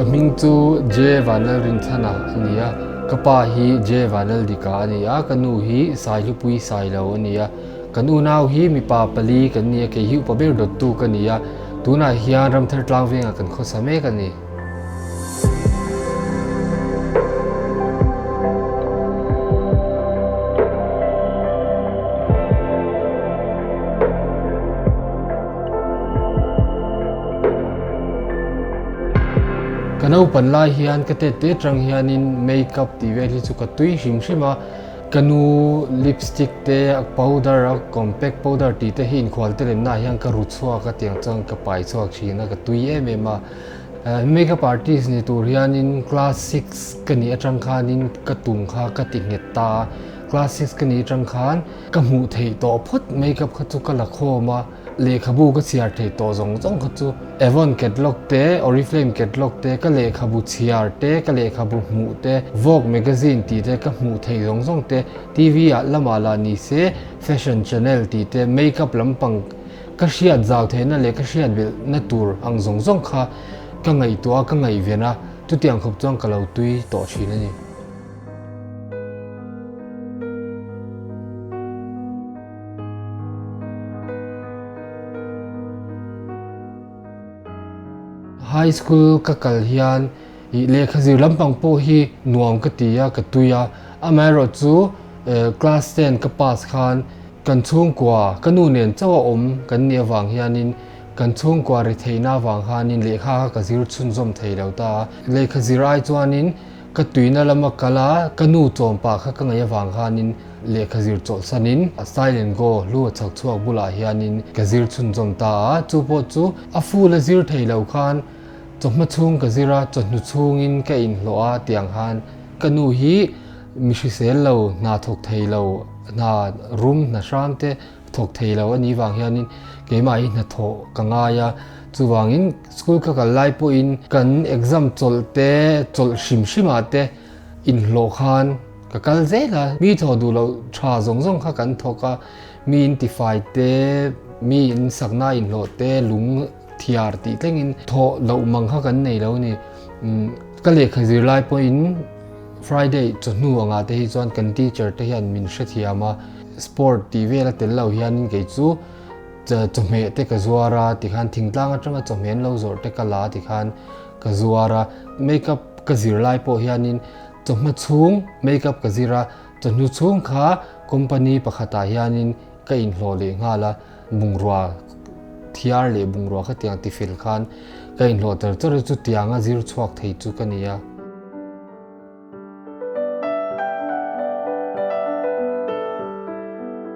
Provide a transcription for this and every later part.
Ka hming chu J Vanlalrinchhana a ni a, ka pa hi J Vanlaldika a ni a, ka nu hi Saihlupui Sailo a ni a. Kan unau hi mipa pali kan ni a, kei hi upa ber dawttu ka ni a, tunah hian Ramthar Tlangvengah kan khawsa mek a ni. Ka naupan lai hian ka tet te atang hianin makeup tih vel hi chu ka tui hrim hrim a, ka nu lipstick te powder a compact powder tih te hi inkhual te lemna ah hian ka ru chhuak a tiang chuan ka pai chhuak thin a ka tui em em a. Makeup artist ni tur hianin class six ka nih atang khanin ka tum kha ka ti nghet ta a, class six ka nih atang khan ka hmuh theih tawh phawt makeup kha chu ka la khawm a. Lehkhabu ka chhiar thei tawh zawng zawng kha chu Avon catalog te, Oriflame catalog te, ka lehkhabu chhiar te, ka lehkhabu hmuh te, Vogue magazine tih te ka hmuh theih zawng zawng te, TV ah lamah lah ni se fashion channel tih te, makeup lampang ka hriat zau theihna leh ka hriat belhna tur ang zawng zawng kha ka ngaihtuah a, ka ngaihven a, chutiang khawp chuan ka lo tui tawh thin a ni. High school ka kal hian ih lehkha zir lampang pawh hi nuam ka ti a, ka tui a. Amaherawh chu class ten ka pass khan kan chhungkua ka nu nen chauh a awm kan nih avang hianin kan chhungkua ri theihna avang khanin lehkha kha ka zir chhunzawm thei lo ta a. Lehkha zir ai chuanin ka tuina lama kal a, ka nu chawmpa kha ka ngaih avang khanin Lehkha zir chawlhsanin Silent Go hlu a chhak chhuak bulah hianin ka zir chhunzawm ta a, chu pawh chu a full a zir thei lo khan chawhma chhung ka zir a, chawhnu chhungin ka inhlawh a tiang khan ka nu hi mi hrisel lo, hna thawk thei lo, hna rum hna hram te thawk thei lo a nih vang hianin keimah hi hnathawh ka ngai a, chuvangin school ka kal lai pawhin kan exam chawlh te chawlh hrim hrimah te inhlawh khan Ka kal zel a, mi thawh duh loh tha zawng zawng kha kan thawk a, mi in tifai te, mi in sakna inhlawh te, lung thiar tih thlengin thawh loh mang kha kan nei lo a ni. Ka lehkha zir lai pawhin Friday chawhnu angah te hi chuan kan teacher te hian min hrethiam a, sport tih vel a tel lo hianin kei chu chawhmeh te ka zuar a tikhan thingtlang atanga chawhmeh an lo zawrh te ka la tikhan ka zuar a, makeup ka zir lai pawh hianin Chawhma chhung makeup ka zir a, chawhnu chhung kha company pakhatah hianin ka inhlawh leh nghal a, bungrua thiar leh bungrua khatiang tifel khan ka inhlawh tar char a, chutianga zir chhuak thei chu ka ni a.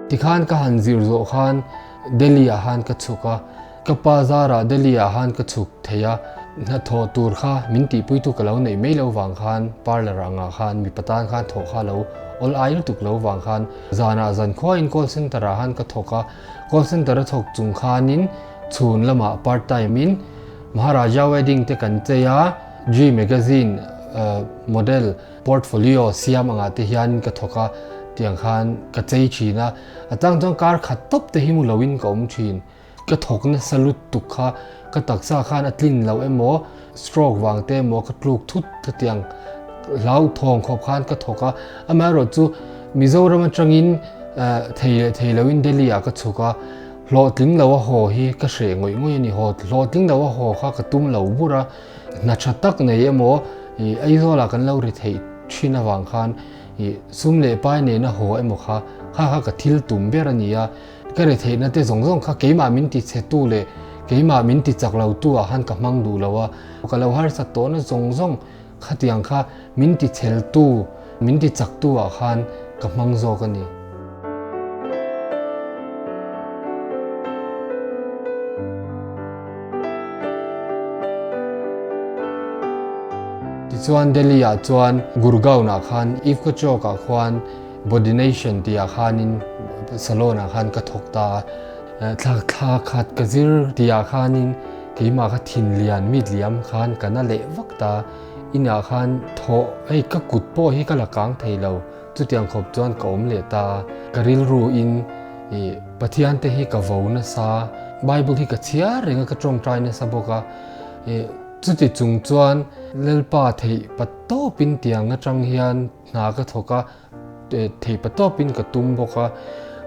Tikhan ka han zir zawh khan Delhi ah khan ka chhuk a, Ka pa zarah Delhi ah khan ka chhuk thei a, hnathawh tur kha min tihpuitu ka lo neih mai lo vang khan parlour angah khan mipa tan khan thawh kha lo awl ai lutuk lo vang khan zanah zankhuain call center ah khan ka thawk a, call center a thawk chung khanin chhun lamah part time in Maharaja wedding te kan chei a, G magazine model portfolio siam angah te hian ka thawk a tiang khan ka chei thin a, a chang chuan kar khat tawp te hi mu loin ka awm thin. Ka thawk nasa lutuk kha ka taksa khan a tlin loh emaw stroke vang te emaw ka tluk thut hetiang hlauthawng khawp khan ka thawk a, amaherawh chu Mizoram atangin thei leh thei loin Delhi ah ka chhuk a, hlawhtling lo a haw hi ka hreh ngawih ngawih a ni, haw hlawhtling lo a haw kha ka tum lo bur a, hna tha tak nei emaw ih Aizawl ah kan lo ri theih thin avang khan ih sum leh pai nena haw emaw kha kha kha ka thil tum ber a ni a. Ka retheihna te zawng zawng kha keimah min ti chhetu leh keimah min ti chak lo tu ah khan ka hmang duh lo a, ka lo harsat tawhna zawng zawng khatiang kha min ti chhel tu, min ti chak tu ah khan ka hmang zawk a ni. Tichuan Delhi ah chuan Gurgaon ah khan Ifco Chowk ah khuan Body Nation tih ah khanin salon ah khan ka thawk ta a, thla thla khat ka zir tih ah khanin keimah kha thin lian mit liam khan ka na leh vak ta, inah khan thawh hei ka kut pawh hi ka la kang thei lo chutiang khawp chuan ka awm leh ta a, ka rilru in ih Pathian te hi ka vo nasa, Bible hi ka chhiar reng a ka tawngtai nasa bawk a ih. Chuti chung chuan Lalpa theih patawpin tiang atang hian hna ka thawk a, theih patawpin ka tum bawk a.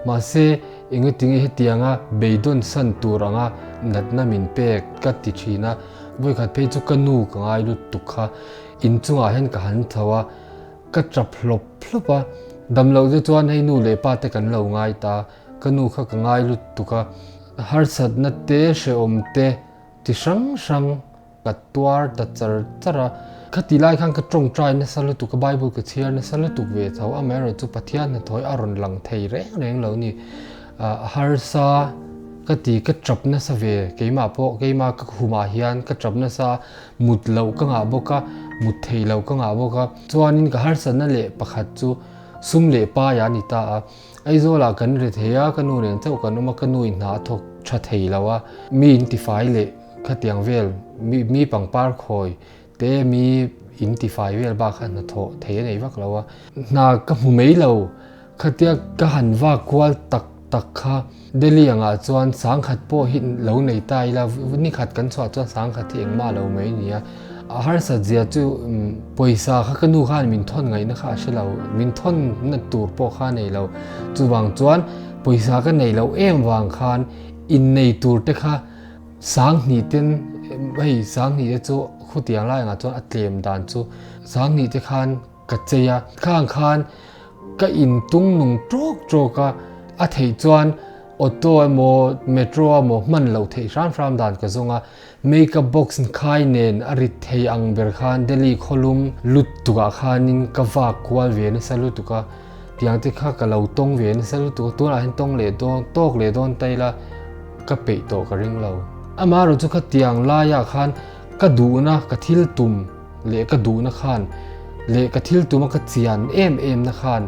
Mahse, engatinge hetianga beidawn san tur anga natna min pek ka ti thin a. Vawikhat phei chu ka nu ka ngai lutuk kha inchungah hian ka han tho a, ka tap hlawp hlawp a. Damloh te chuan hei nu leh pa te kan lo ngai ta, ka nu kha ka ngai lutuk a. Harsatna te, hrehawm te ti hrang hrang ka tuar ta char char a. Khati lai khan ka tawngtai nasa lutuk a, Bible ka chhiar nasa lutuk ve tho, amaherawhchu chu Pathian hnathawih a rawn lang thei reng reng lo ni. A harsa ka ti, ka tap nasa ve, keimah pawh keimah ka khumah hian ka tap nasa a, mut loh ka ngah bawk a, mut thei loh ka ngah bawk a. Chuanin ka harsatna leh pakhat chu sum leh paia a ni ta a. Aizawlah kan ri thei a, ka nu nen chauh kan awm a, ka nu in hna a thawk tha thei lo a, mi in tifai leh khatiang vel, mi mi pangpar khawi te, mi in tifai vel bak kha hna thawh thei a nei vak lo a. Hna ka hmu mai lo, khatia ka han vak kual tak tak kha Delhi angah chuan sangkhat pawh hi lo nei ta ila, nikhat kan chhuah chuan sangkhat hi engmah lo mai a ni a. A harsat zia chu pawisa kha ka nu khan min thawn ngaihna kha a hre lo, min thawn na tur pawh kha a nei lo. Chuvang chuan pawisa ka nei loh em vang khan innei tur te kha sanghnih ten hei sanghnih te chu khutiang lai angah chuan a tlem dan chu sanghnih te khan ka chei a, khang khan ka intung nung tawk tawk a, a theih chuan auto emaw metro emaw hman loh theih hram hram dan ka zawng a. Makeup box khai nen a rit thei ang ber khan Delhi khawlum lut tukah khanin ka vak kual ve nasa lutuk a, tiang te kha ka lo tawng ve nasa lutuk a, tunah hian tawng leh dawn tawk leh dawn ta ila ka peih tawh ka ring lo. Amaherawhchu kha tiang laiah khan ka duhna ka thil tum leh ka duhna khan leh ka thil tuma ka chian em em na khan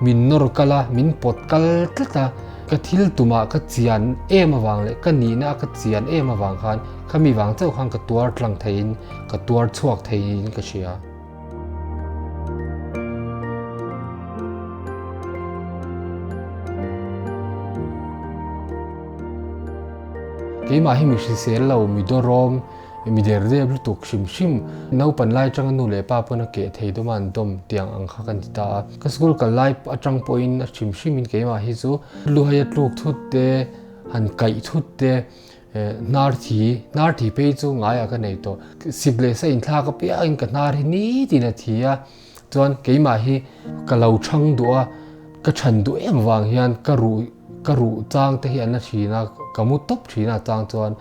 min nawr kal a, min pawt kal tlat a, ka thil tumah ka chian em avang leh ka nihna a ka chian em avang khan khami vang chauh khan ka tuar tlang theiin ka tuar chhuak theiin ka hria. Keimah hi mi hrisel lo, mi dawrawm, Mi der dep lutuk hrim hrim naupan lai atanga nu leh pa pawn a keh thei dawm a an dawm tiang ang kha kan ti ta a. Ka school kal lai atang pawhin a hrim hrimin keimah hi chu luhai a tluk thut te, han kaih thut te, hnar thi, hnar thi phei chu ngaiah ka nei tawh. Sik leh sa inthlak apiangin ka hnar hi nitin a thi a, chuan keimah hi ka lo chhang duh a, ka chhan duh em vang hian ka ruh ka ruh chang te hi an la thin a, ka mu tawp thin a chang chuan.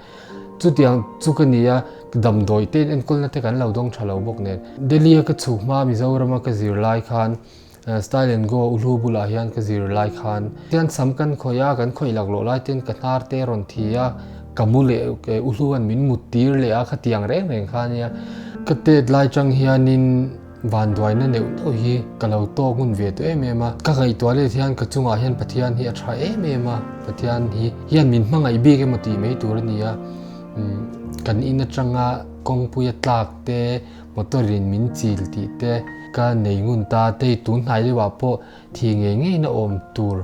Chutiang chu ka ni a, damdawi te enkawlna te kan lo dawng tha lo bawk nen. Delhi a ka chhuk hma Mizoram a ka zir lai khan Style and Go Uhlu bulah hian ka zir lai khan hian sam kan khawih a, kan khawih laklawh lai ten ka hnar te rawn thi a, ka mu leh Uhlu an min mut tir leh a, khatiang reng reng kha a nia. Ka tet lai chang hianin Vanduaina neuh neuh hi ka lo tawk ngun ve tawh em em a, ka ngaihtuah let hian ka chungah hian Pathian hi a tha em em a, Pathian hi hian min hmangaih bik emaw tih mai tur a ni a, kan in atanga kawngpuia tlak te, motor in min chil tih te ka nei ngun ta te, tun hnai deuhah pawh thi ngei ngeiin a awm tur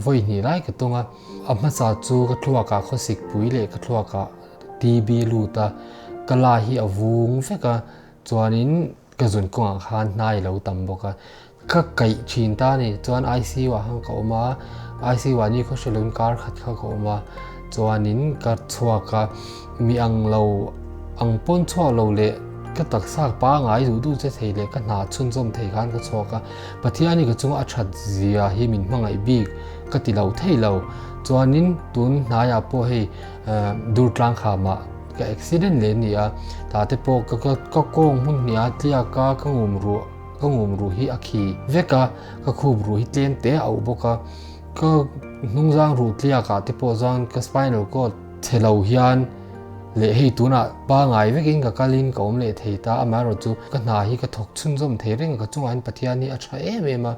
vawi hnih lai ka tawng a, a hmasa chu ka thluakah khawsikpui leh ka thluakah TB lut a, ka la hi a vung vek a. Chuanin ka zun kawngah khan hnai lo tam bawk a, ka kaih thin ta a ni. Chuan ICU ah khan ka awm a, ICU ah ni khaw hre loin kar khat kha ka awm a, chuanin ka chhuak a, mi ang lo ang pawn chhuak lo leh ka taksa pangai duh duh che thei leh ka hna chhunzawm thei khan ka chhuak a, Pathian hi ka chunga a that zia hi min hmangaih bik ka ti lo thei lo. Chuanin tun hnaiah pawh hei Durtlang khamah Ka accident leh a ni a, tah te pawh ka ka kawng hmun hnih a tliak a, ka ngum ruh ka ngum ruh hi a khi vek a, ka khup ruh hi tlem te a auh bawk a, ka hnungzang ruh tliak ah te pawh chuan ka spinal cord chhe lo hian leh hei tunah pangai vekin ka kalin ka awm leh thei ta, amaherawhchu ka hna hi ka thawk chhunzawm thei reng a, ka chungah hian Pathian hi a tha em em a,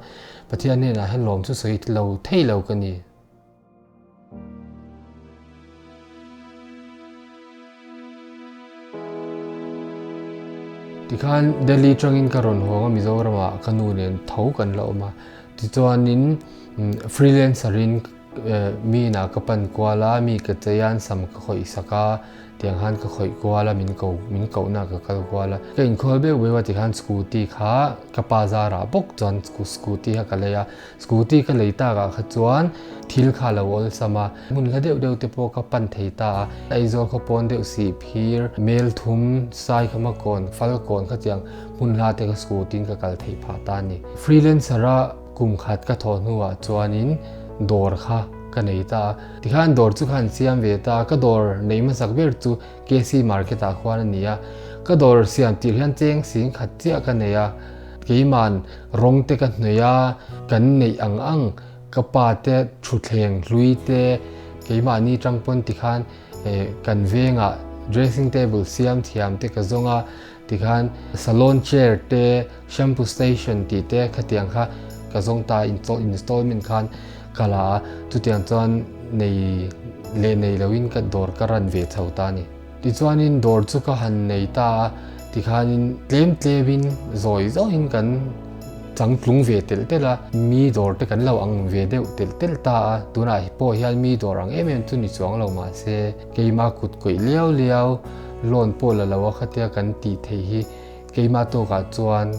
Pathian hnenah hian lawm chu sawi lo thei lo ka ni. Tikhan Delhi tangin ka rawn hawng a Mizoramah ka nu nen tho kan la awm a. Tichuanin freelancer in mi inah ka pan kual a, mi ka chei a, an sam ka khawih sak a. Tiang khan ka khawih kual a, min ko min kohna ka kal kual a. Ka inkhawl beuh beuh a tikhan scooty kha ka pa zarah bawk chuan scooty kha ka lei a. Scooty ka lei takah kha chuan thil kha a lo awlsam a, hmun hla deuh deuh te pawh ka pan thei ta a. Aizawl khaw pawn deuh sih phir, mel thum, Saikhama kawn, Falkawn kha tiang hmun hla te kha scooty in ka kal theih phah ta a ni. Freelancer a kum khat ka thawh hnuah chuanin dawr kha ka nei ta a. Tikhan dawr chu khan siam ve ta a, ka dawr neih hmasak ber chu KC Market ah khuan a ni a. Ka dawr siam tir hian cheng sing khat chiah ka nei a. Keiman rawng te ka hnawih a, kan neih ang ang ka pa te thutthleng hlui te keimahni tang pawn tikhan kan vengah dressing table siam thiam te ka zawng a, tikhan salon chair te shampoo station tih te khatiang kha ka zawng ta a, installment khan ka la a, chutiang chuan nei leh nei loin ka dawr ka run ve chho ta a ni. Tichuanin dawr chu ka han nei ta a, tikhanin tlem tlemin zawi zawiin kan changtlung ve telh telh a, mi dawr te kan lo ang ve deuh telh telh ta a, tunah pawh hian mi dawr ang em em chu ni chuang lo mahse keimah kut kawih liau liau loan pawh la lo a khatia kan tih theih hi keimah tawkah chuan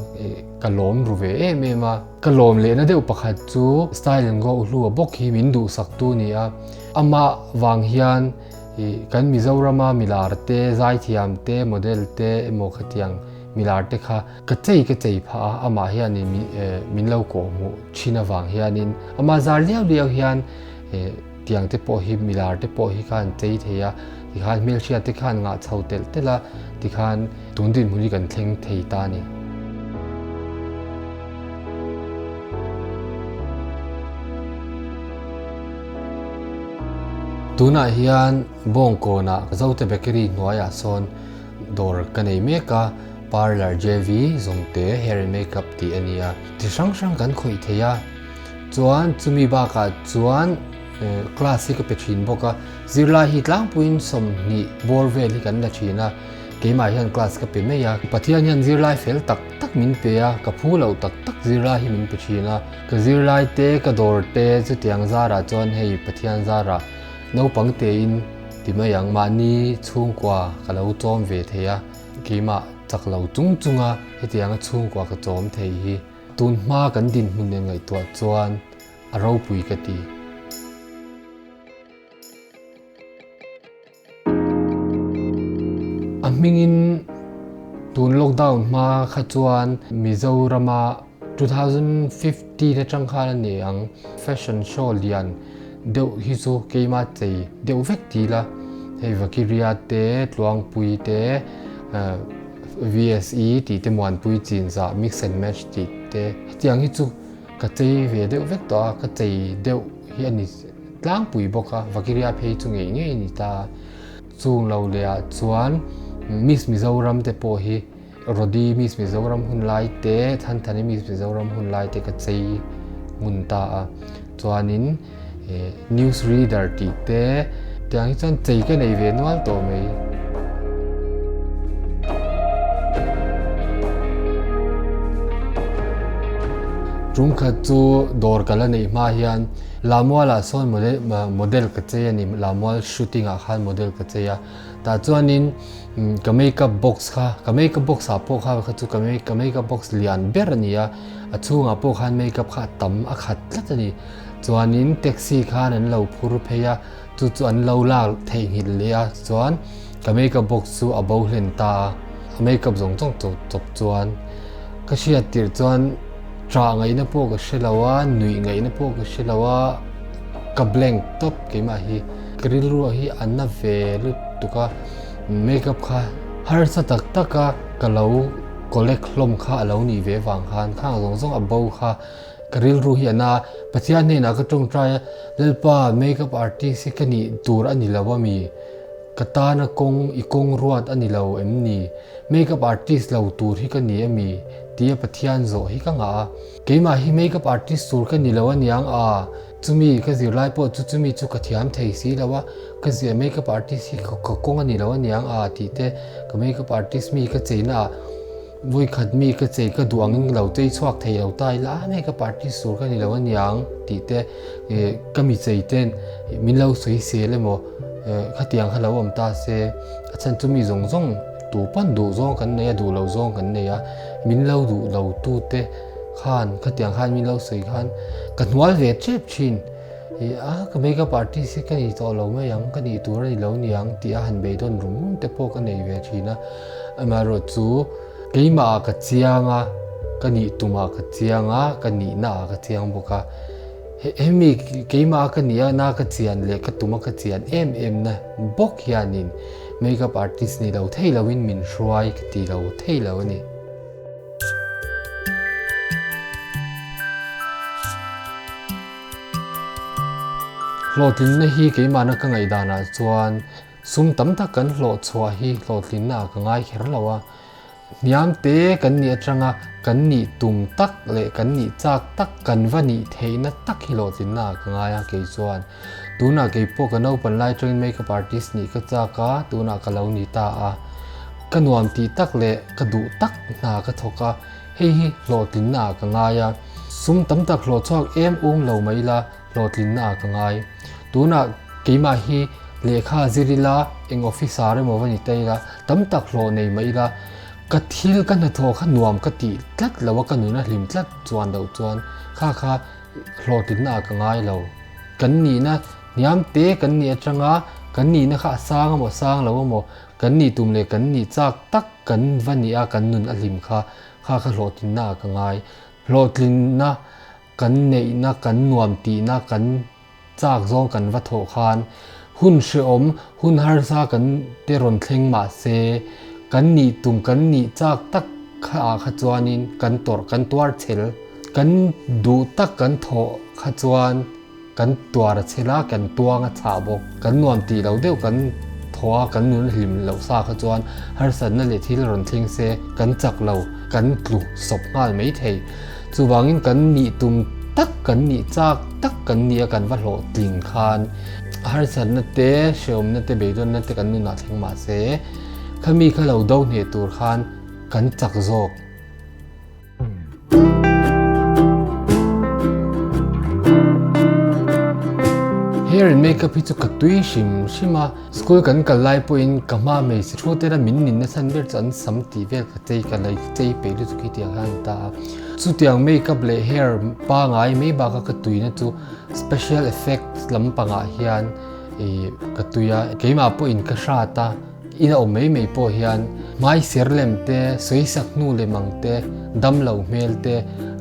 ka lawm ru ve em em a. Ka lawm lehna deuh pakhat chu Style and Go Uhlua bawk hi min duhsaktu a ni a, amah vang hian Ih, kan Mizorama milar te, zaithiam te, model te emaw khatiang milar te kha ka chei ka chei phah a, amah hianin min lo kawhhmuh thin avang hianin amah zar liau liau hian tiang te pawh hi milar te pawh hi khan chei thei a, tikhan hmelhriat te khan ngah chho telh telh a, tikhan tun dinhmun hi kan thleng thei ta a ni. Tunah hian Bawngkawnah Zote Bakery hnuaiah sawn dawr ka nei mek a, Parlour JV Zawngte Hair and Makeup tih a ni a. Ti hrang hrang kan khawih thei a, chuan chumi bakah chuan class hi ka pe thin bawk a, zirlai hi tlangpuiin 20 bawr vel hi kan la thin a, keimah hian class ka pe mai a. Pathian hian zirlai fel tak tak min pe a, ka phu loh tak tak zirlai hi min pe thin a. Ka zirlai te, ka dawr te chutiang zarah chuan hei Pathian zarah naupang tein ti mai ang, mahni chhungkua ka lo chawm ve thei a, keimah chak lo chung chunga hetianga chhungkua ka chawm thei hi tun hma kan dinhmun nen ngaihtuah chuan a ropui ka ti. A hmingin tun lockdown hma kha chuan Mizorama 2015 atang khan a ni ang fashion show lian deuh hi chu keima chei deuh vek ti ila hei Vakiria te Tluangpui te VSE tih te Muanpui Chinzah mix and match tih te hetiang hi chu ka chei ve deuh vek tawh a ka chei deuh hi a ni. Tlangpui bawk a, Vakiria phei chu ngei ngei a ni ta a. Chung lo leh ah chuan Miss Mizoram te pawh hi Rody Miss Mizoram hun lai te, Thanthani Miss Mizoram hun lai te ka chei ngun ta a. Chuanin News Reader tih te tiang hi chuan chei ka nei ve nual tawh mai. Tumkhat chu dawr ka la neih hma hian Lamualah sawn model model ka chei a ni, Lamual shooting ah khan model ka chei a, tah chuanin ka makeup box kha, ka makeup box ah pawh kha kha chu ka ka makeup box lian ber a ni a, a chhungah pawh khan makeup kha a tam a khat tlat a ni. Chuanin taxi khan an lo phur phei a, chu chu an lo lak theihnghilh leh a, chuan ka makeup box chu a bo hlen ta a, a makeup zawng zawng chawp chawp chuan ka hriat tirh chuan Ṭah ngaihna pawh ka hre lo a, nuih ngaihna pawh ka hre lo a, ka blank tawp keimah hi. Ka rilru hi a na ve lutuk a, makeup kha harsa tak tak a ka lo collect hlawm kha a lo nih ve vang khan khang zawng zawng a bo kha ka rilru hi a na a. Pathian hnenah ka tawngtai a, Lalpa makeup artist hi ka nih tur a ni lo a mi? Ka tana kawng i kawng ruat a ni lo em ni? Makeup artist lo tur hi ka ni ami? Tia Pathian zawh hi ka ngah a. Keimah hi makeup artist tur ka ni lo aniang a, chumi ka zirlai pawh chu chumi chu ka thiam thei si lo a, ka zia makeup artist hi ka kawng a ni lo aniang a tih te, ka makeup artist mi ka cheina ah vawikhat mi ka chei ka duh angin lo chei chhuak thei lo ta ila a makeup artist tur ka ni lo aniang tih te, ka mi chei ten min lo sawisel emaw. Khatiang kha lo awm ta se, a chhan chu mi zawng zawng tu pawn duh zawng kan nei a, duh loh zawng kan nei a, min lo duh lo tu te khan khatiang khan min lo sawi khan ka hnual ve tep thin. Ih a ka makeup artist hi ka ni tawh lo mai ang, ka nih tur a ni lo niang tih a han beidawn rum rum te pawh ka nei ve thin a. Amaherawh chu keimah ah ka chiang a, ka nih tumah ka chiang a, ka nihna ah ka chiang bawk a. Hemi keimah a ka nih a na ka chian leh ka tum a ka chian em em na bawk hianin makeup artist ni lo thei loin min hruai ka ti lo thei lo a ni. Hlawhtlinna hi keimahna ka ngaihdanah chuan sum tam tak kan hlawh chhuah hi hlawhtlinna ah ka ngai kher lo a. Hniam te kan nih atanga kan nih tum tak leh kan nih chak tak kan va nih theihna tak hi hlawhtlinna ah ka ngai a kei chuan. Tunah kei pawh ka naupan lai atangin makeup artist nih ka chak a, tunah ka lo ni ta a. Ka nuam tih tak leh ka duh tak hna ka thawk a, hei hi hlawhtlinna ah ka ngai a. Sum tam tak hlawh chhuak em um lo mai ila hlawhtlinna ah ka ngai. Tunah keimah hi lehkha zir ila, eng officer emaw va ni ta ila, tam tak hlawh nei mah ila, ka thil ka hnathawh kha nuam ka tih tlat lo a, ka nun a hlim tlat chuan loh chuan kha kha hlawhtlinna ah ka ngai lo. Kan nihna hniam te kan nih atanga kan nihna kha a sang emaw sang lo emaw, kan nih tum leh kan nih chak tak kan va nih a, kan nun a hlim kha kha kha hlawhtlinna ah ka ngai. Hlawhtlinna Kan neihna, kan nuam tihna, kan chak zawng kan va thawh khan hun hrehawm, hun harsa kan te rawn thleng mah se, kan nih tum, kan nih chak tak kha ah kha chuanin kan tawrh, kan tuar chhel, kan duh tak kan thawh kha chuan kan tuar a chhel a, kan tuang a chhah bawk. Kan nuam tih lo deuh kan thaw a, kan nun hlim loh sa kha chuan harsatna leh thil rawn thleng se kan chak lo, kan tlu sawp nghal mai thei. Chuvangin kan nih tum tak, kan nih chak tak kan nih a kan va hlawhtling khan harsatna te, hrehawmna te, beidawnna te kan nunah thleng mah se khami kha lo do hneh tur khan kan chak zawk. Hair and makeup hi chu ka tui hrim hrim a, school kan kal lai pawhin ka hma hmeichhe thu tena min nin nasa ber chu an sam tih vel ka chei ka lei chei peih lutuk hi tiang hian an ta a. Chutiang makeup leh hair pangai mai baka ka tuina chu special effect lampangah hian ih ka tui a, keimah pawhin ka hrat a. Ina awm mai mai pawh hian hmai ser lem te, sawisak hnu lem ang te, dam lo hmel te,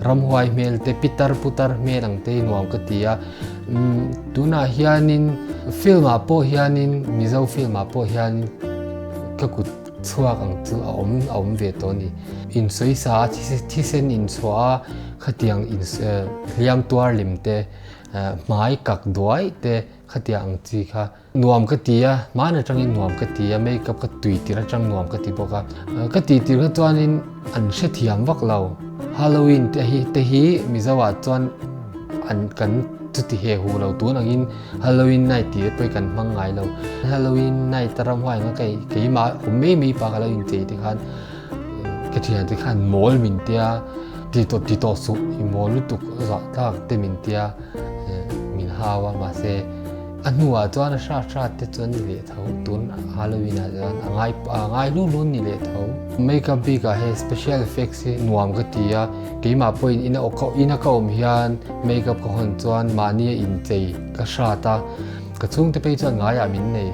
ramhuai hmel te, pitar putar hmel ang te hi nuam ka ti a. Umm tunah hianin film ah pawh hianin Mizo film ah pawh hianin ka kut chhuak ang chu a awm a awm ve tawh a ni. Insawisa a thisen inchhuah a khatiang in hliam tuar lem te, hmai kak duai te khatiang ang chi kha. Nuam ka ti a, hmaan atangin nuam ka ti a, makeup ka tui tir atang nuam ka ti bawk a. Ka tih tir kha chuanin an hrethiam vak lo. Halloween te hi te hi Mizo ah chuan an kan chuti he hu lo tun angin Halloween night tih te pawh hi kan hmang ngai lo. Halloween night a ramhuai anga kei keimah awm mai mai pa ka lo inchei te khan ka thiante khan mawl min tia ti tawh ti tawh suh i mawl lutuk zah tlak te min tia min hau a mahse A hnuah chuan a hrat hrat te chuan ni leh tho, tun Halloween ah chuan a ngai a ngai lu lu ni leh tho. Makeup bikah hei special effects hi nuam ka ti a, keimah pawhin ina ka ina ka awm hian makeup ka hawn chuan mahni a inchei ka hrat a, ka chhungte phei chuan ngaiah min nei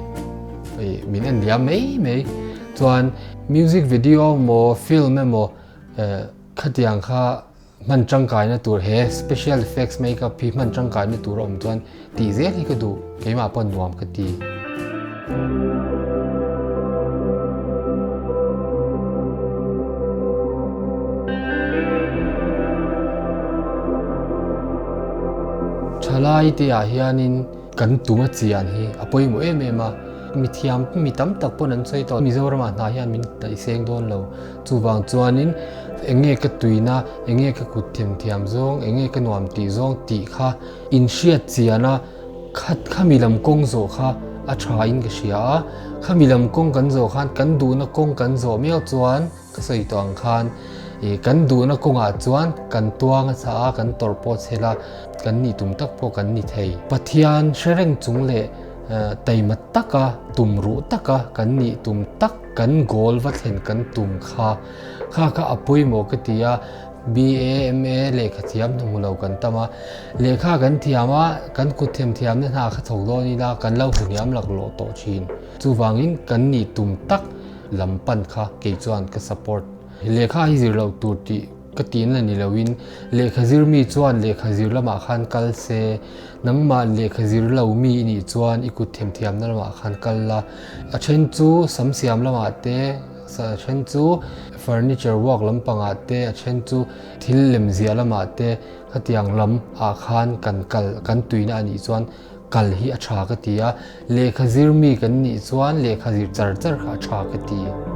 ih min en liam mai mai. Chuan music video emaw film emaw eh khatiang kha Hman tangkaina tur he special effects makeup hi hman tangkaina tur a awm chuan tih zel hi ka duh, keimah pawh nuam ka ti. Thalai te ah hianin kan tum a chian hi a pawimawh em em a, mithiam mi tam tak pawn an sawi tawh Mizoramah hna hian min hnaihseng dawn lo. Chuvang chuanin eng nge ka tuina, eng nge ka kut themthiam zawng, eng nge ka nuam tih zawng tih kha inhriat chian a, kha khami lam kawng zawh kha a tha in ka hria a. Khami lam kawng kan zawh khan kan duhna kawng kan zawh miau chuan ka sawi tawh ang khan ih kan duhna kawngah chuan kan tuang a chah a, kan tawrh pawh chhel a, kan nih tum tak pawh kan ni thei. Pathian hre reng chung leh. Taima taka, tum ruh taka kan nih tum tak, kan goal va thlen kan tum kha kha kha a pawimawh ka ti a. BA, MA lehkha thiam hna hmu lo kan tam a, lehkha kan thiam a, kan kut themthiamna hna kha chho dawn ila kan lo hmu hniam laklawh tawh thin. Chuvangin kan nih tum tak lam pan kha kei chuan ka support. Lehkha hi zir loh tur tih ka tihna ni loin lehkha zir mi chuan lehkha zir lamah khan kal se, nangmah lehkha zir lo mi i nih chuan i kut themthiamna lamah khan kal la. A then chu sam siam lamah te, a then chu furniture work lampangah te, a then chu thil lem ziah lamah te khatiang lam ah khan kan kal kan tuina a nih chuan kal hi a tha ka ti a, lehkha zir mi kan nih chuan lehkha zir char char kha a tha ka ti.